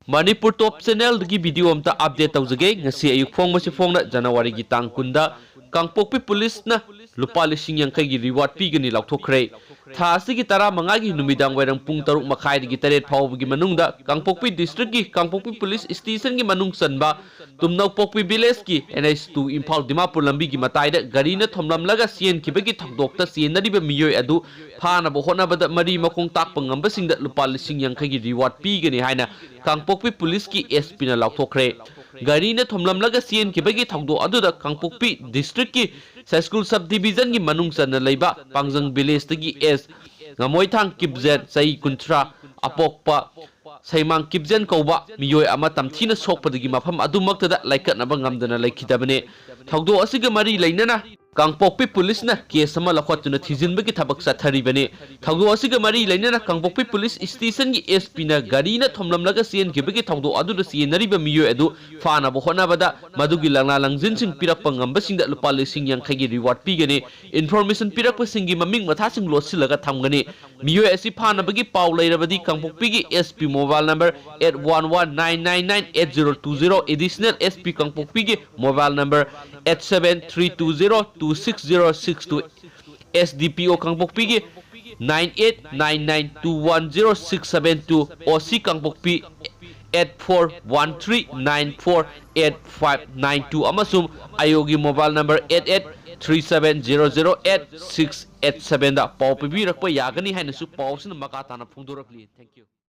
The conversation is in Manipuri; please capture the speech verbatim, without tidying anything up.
ꯃꯅꯤꯄꯨꯔ ꯇꯣꯞ ꯆꯦꯅꯦꯜꯗꯒꯤ ꯚꯤꯗꯤꯑꯣ ꯑꯝꯇ ꯑꯞꯗꯦꯠ ꯇꯧꯖꯒꯦ꯫ ꯉꯁꯤ ꯑꯌꯨꯛ ꯐꯣꯡꯕꯁꯤ ꯐꯣꯡꯅ ꯖꯅꯋꯥꯔꯤꯒꯤ ꯇꯥꯡ ꯀꯨꯟꯗ ꯀꯥꯡꯄꯣꯛꯄꯤ ꯄꯨꯂꯤꯁꯅ ꯂꯨꯄꯥ ꯂꯤꯁꯤꯡ ꯌꯥꯡꯈꯩꯒꯤ ꯔꯤꯋꯥꯔꯗ ꯄꯤꯒꯅꯤ ꯂꯥꯎꯊꯣꯛꯈ꯭ꯔꯦ꯫ ꯊꯥ ꯑꯁꯤꯒꯤ ꯇꯔꯥꯃꯉꯥꯒꯤ ꯅꯨꯃꯤꯗꯥꯡ ꯋꯥꯏꯔꯝ ꯄꯨꯡ ꯇꯔꯨꯛ ꯃꯈꯥꯏꯗꯒꯤ ꯇꯔꯦꯠ ꯐꯥꯎꯕꯒꯤ ꯃꯅꯨꯡꯗ ꯀꯥꯡꯄꯣꯛꯄꯤ ꯗꯤꯁꯇ꯭ꯔꯤꯛꯀꯤ ꯀꯥꯡꯄꯣꯛꯄꯤ ꯄꯨꯂꯤꯁ ꯁ꯭ꯇꯦꯁꯟꯒꯤ ꯃꯅꯨꯡ ꯆꯟꯕ ꯇꯨꯝꯅꯧꯄꯣꯛꯄꯤ ꯚꯤꯂꯦꯖꯀꯤ N H two Imphal Dimapur ꯂꯝꯕꯤꯒꯤ ꯃꯇꯥꯏꯗ ꯒꯥꯔꯤꯅ ꯊꯣꯝꯂꯝꯂꯒ ꯆꯦꯟꯈꯤꯕꯒꯤ ꯊꯧꯗꯣꯛꯇ ꯆꯦꯟꯅꯔꯤꯕ ꯃꯤꯑꯣꯏ ꯑꯗꯨ ꯐꯥꯅꯕ ꯍꯣꯠꯅꯕꯗ ꯃꯔꯤ ꯃꯈꯣꯡ ꯇꯥꯛꯄ ꯉꯝꯕꯁꯤꯡꯗ ꯂꯨꯄꯥ ꯂꯤꯁꯤꯡ ꯌꯥꯡꯈꯩꯒꯤ ꯔꯤꯋꯥꯔꯗ ꯄꯤꯒꯅꯤ ꯍꯥꯏꯅ ꯀꯥꯡꯄꯣꯛꯄꯤ ꯄꯨꯂꯤꯁꯀꯤ ꯑꯦꯁ ꯄꯤꯅ ꯂꯥꯎꯊꯣꯛꯈ꯭ꯔꯦ꯫ ꯒꯥꯔꯤꯅ ꯊꯣꯝꯂꯝꯂꯒ ꯆꯦꯟꯈꯤꯕꯒꯤ ꯊꯧꯗꯣꯛ ꯑꯗꯨꯗ ꯀꯥꯡꯄꯣꯛꯄꯤ ꯗꯤꯁꯇ꯭ꯔꯤꯛꯀꯤ ꯁꯥꯏꯁ꯭ꯀꯨꯜ ꯁꯕ ꯗꯤꯕꯤꯖꯟꯒꯤ ꯃꯅꯨꯡ ꯆꯟꯅ ꯂꯩꯕ ꯄꯥꯡꯖꯪ ꯚꯤꯂꯦꯖꯇꯒꯤ ꯑꯦꯁ ꯉꯃꯣꯏꯊꯥꯡ ꯀꯤꯞꯖꯦꯟ, ꯆꯍꯤ ꯀꯨꯟꯊ꯭ꯔꯥ, ꯑꯄꯣꯛꯄ ꯁꯩꯃꯥꯡ ꯀꯤꯞꯖꯦꯟ ꯀꯧꯕ ꯃꯤꯑꯣꯏ ꯑꯃ ꯇꯝꯊꯤꯅ ꯁꯣꯛꯄꯗꯒꯤ ꯃꯐꯝ ꯑꯗꯨꯃꯛꯇꯗ ꯂꯥꯏꯀꯠꯅꯕ ꯉꯝꯗꯅ ꯂꯩꯈꯤꯗꯕꯅꯤ꯫ ꯊꯧꯗꯣꯛ ꯑꯁꯤꯒ ꯃꯔꯤ ꯂꯩꯅꯅ ꯀꯥꯡꯄꯣꯛꯄꯤ ꯄꯨꯂꯤꯁꯅ ꯀꯦꯁ ꯑꯃ ꯂꯧꯈꯠꯇꯨꯅ ꯊꯤꯖꯤꯟꯕꯒꯤ ꯊꯕꯛ ꯆꯠꯊꯔꯤꯕꯅꯤ꯫ ꯊꯧꯗꯣꯛ ꯑꯁꯤꯒ ꯃꯔꯤ ꯂꯩꯅꯅ ꯀꯥꯡꯄꯣꯛꯄꯤ ꯄꯨꯂꯤꯁ ꯁ꯭ꯇꯦꯁꯟꯒꯤ ꯑꯦꯁ ꯄꯤꯅ ꯒꯥꯔꯤꯅ ꯊꯣꯝꯂꯝꯂꯒ ꯆꯦꯟꯈꯤꯕꯒꯤ ꯊꯧꯗꯣꯛ ꯑꯗꯨꯗ ꯆꯦꯟꯅꯔꯤꯕ ꯃꯤꯑꯣꯏ ꯑꯗꯨ ꯐꯥꯅꯕ ꯍꯣꯠꯅꯕꯗ ꯃꯗꯨꯒꯤ ꯂꯪꯂꯥ ꯂꯪꯖꯤꯟꯁꯤꯡ ꯄꯤꯔꯛꯄ ꯉꯝꯕꯁꯤꯡꯗ ꯂꯨꯄꯥ ꯂꯤꯁꯤꯡ ꯌꯥꯡꯈꯩꯒꯤ ꯔꯤꯋꯥꯔꯗ ꯄꯤꯒꯅꯤ꯫ ꯏꯟꯐꯣꯔꯃꯦꯁꯟ ꯄꯤꯔꯛꯄꯁꯤꯡꯒꯤ ꯃꯃꯤꯡ ꯃꯊꯥꯁꯤꯡ ꯂꯣꯠꯁꯤꯜꯂꯒ ꯊꯝꯒꯅꯤ꯫ ꯃꯤꯑꯣꯏ ꯑꯁꯤ ꯐꯥꯅꯕꯒꯤ ꯄꯥꯎ ꯂꯩꯔꯕꯗꯤ ꯀꯥꯡꯄꯣꯛꯄꯤꯒꯤ S P mobile number eight one one nine nine nine eight zero two zero, additional S P ꯀꯥꯡꯄꯣꯛꯄꯤꯒꯤ mobile number eight seven three two zero two six zero six two, S D P O ꯀꯥꯡꯄꯣꯛꯄꯤꯒꯤ nine eight nine nine two one zero six seven two, ꯑꯣ ꯁꯤ ꯀꯥꯡꯄꯣꯛꯄꯤ eight four one three nine four eight five nine two ꯑꯃꯁꯨꯡ ꯑꯥꯏ ꯑꯣꯒꯤ mobile number eight eight three seven zero zero eight six eight sevenꯗ ꯄꯥꯎ ꯄꯤꯕꯤꯔꯛꯄ ꯌꯥꯒꯅꯤ ꯍꯥꯏꯅꯁꯨ ꯄꯥꯎꯁꯤꯅ ꯃꯈꯥ ꯇꯥꯅ ꯐꯣꯡꯗꯣꯔꯛꯂꯤ꯫ Thank you꯫